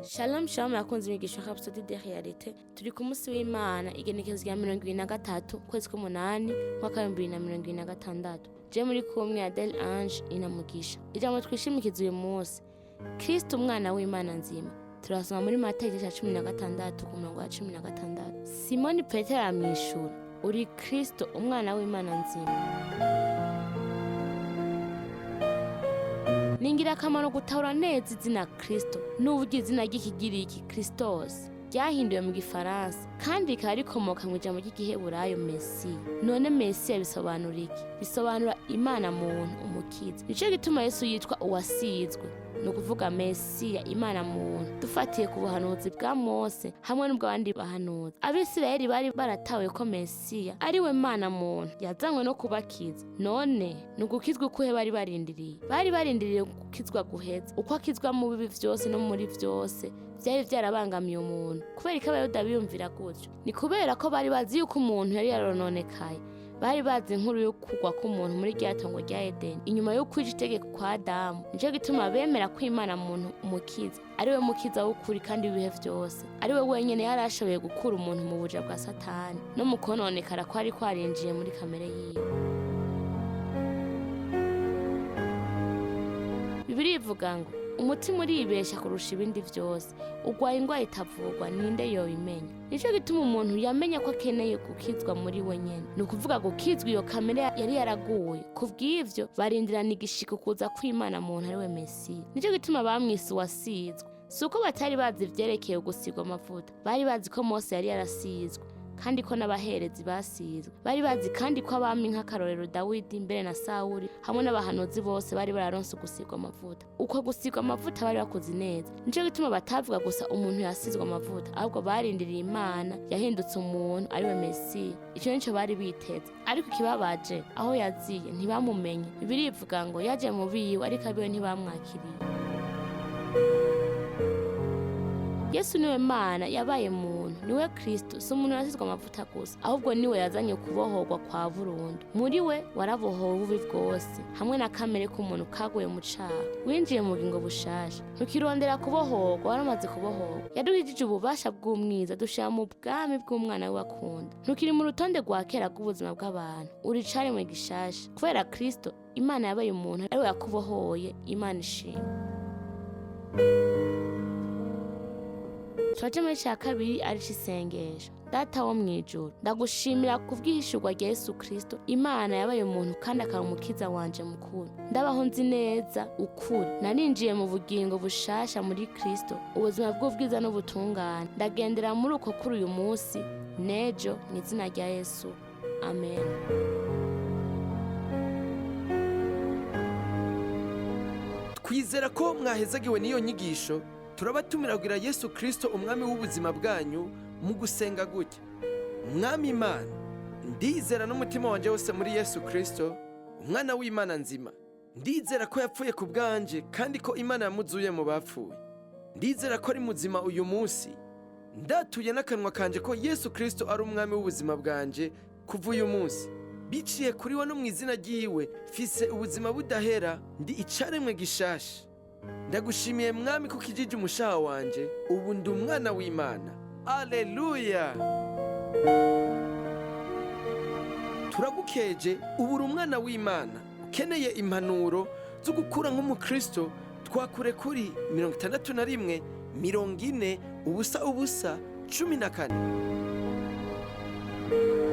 Shalom shalom yakunze imigisha Rhapsody de Réalité. Turi ku munsi w'Imana, igenekerezo rya 23 kwezi k'umunani mwaka wa 2026. Je muri kumwe Adele Ange Inamugisha. Ijambo twishimikiza uyu munsi, Kristo umwana w'Imana nzima. Turasoma muri Matayo igice ca 16 ku murongo wa 16. Simoni Petero aramwishura: "Uri Kristo, umwana w'Imana nzima." Ni ingirakamaro gutahura neza izina Kristo n'uburyo izina ry'Ikigiriki Christos ryahinduwe mu Gifaransa, kandi rikaba rikomoka mu ijambo ry'Igiheburayo Mesiya. None Mesiya bisobanura iki? Bisobanura Imana muntu, umukiza. Nico gituma Yesu yitwa uwasizwe, ni ukuvuga Mesiya, Imana muntu. Dufatiye ku buhanuzi bwa Mose hamwe n'ubw'abandi bahanuzi, Abisirayeli bari baratawe ko Mesiya ari we Mana muntu yazanywe no kubakiza. None ni ugukizwa ukuhe bari barindiriye? Bari barindiriye gukizwa guheza, uko akizwa mu bibi vyose no muri vyose vyari vyarabangamiye umuntu. Kubera ko Abayuda biyumvira gutyo, ni kubera ko bari bazi yuko umuntu yari yarononekaye. Bari bazi inkuru yo kugwa k'umuntu muri rya tongo rya Edeni inyuma yo kwica itegeko kwa Adamu. Nico gituma bemera ko Imana muntu umukiza ari we mukiza w'ukuri kandi w'ibihe vyose, ari we wenyene yari ashoboye gukura umuntu mu buja bwa Satani no mu kononekara kwari kwarinjiye muri kamere yiwe. Bibiliya ivuga ngo: "Umutima uribesha kurusha ibindi vyose, ugwaye ingwara itavurwa, ninde yobimenya?" Nico gituma umuntu yamenya ko akeneye gukizwa muri we nyene, ni ukuvuga gukizwa iyo kamere yari yaraguye. Kubw'ivyo barindirana igishiko kuza kw'Imana muntu, ari we Mesiya. Nico gituma bamwise uwasizwe. Si uko batari bazi ivyerekeye gusigwa amavuta. Bari bazi ko Mose yari yarasizwe, kandi ko n'abaherezi basizwe. Bari bazi kandi ko abami, nk'akarorero Dawidi mbere na Sawuli, hamwe n'abahanuzi bose bari bararonse ugusigwa amavuta. Uko gusigwa amavuta bari bakuzi neza. Nico gituma batavuga gusa umuntu yasizwe amavuta, ahubwo barindiriye Imana yahindutse umuntu, ari we Mesiya. Ico nico bari biteze. Ariko ikibabaje, aho yaziye ntibamumenye. Bibiliya ivuga ngo: "Yaje mu biwe, ariko abiwe ntibamwakiriye." Yesu niwe Mana yabaye muntu, niwe Kristo. Si umuntu yasizwe amavuta gusa, ahubwo niwe yazanye kubohorwa kwa burundu. Muri we warabohowe ububi bwose hamwe na kamere k'umuntu kaguye mu caha. Winjiye mu bugingo bushasha, ntukirondera kubohorwa, waramaze kubohorwa. Yaduhijije ububasha bw'umwiza, dushira mu bwami bw'umwana we akunda. Ntukiri mu rutonde rwa kera rw'ubuzima bw'abantu, uri icaremwe gishasha kubera Kristo Imana yabaye umuntu, ariwe yakubohoye. Imana ishimwe. Turaje muri ca kabiri, arico isengesho. Data wo mw'ijuru, ndagushimira kubw'ihishurwa rya Yesu Kristo, Imana yabaye umuntu kandi akaba umukiza wanje mukuru. Ndabaho nzi neza ukuri narinjiye mu bugingo bushasha muri Kristo, ubuzima bw'ubwiza n'ubutungane. Ndagendera muri uko kuri uyu munsi n'ejo, mu izina rya Yesu, amen. Twizera ko mwahezagiwe n'iyo nyigisho. Turabatumira kugira Yesu Kristo umwami w'ubuzima bwanyu mu gusenga gutya: Mwami Imana, ndizera n'umutima wanjye wose muri Yesu Kristo, umwana w'Imana nzima. Ndizera ko yapfuye ku bwanje kandi ko Imana yamuzuye mu bapfuye. Ndizera ko ari muzima uyu munsi. Ndatuye n'akanwa kanje ko Yesu Kristo ari umwami w'ubuzima bwanje kuva uyu munsi. Biciye kuri we no mu izina ryiwe, mfise ubuzima budahera, ndi icaremwe gishasha. Ndagushimiye Mwami ko ukijije umushaha wanje. Ubu ndi umwana w'Imana. Aleluya! Turagukeje, ubu uri umwana w'Imana. Ukeneye impanuro zo gukura nk'umukristo, twakure kuri 61 40 00 14.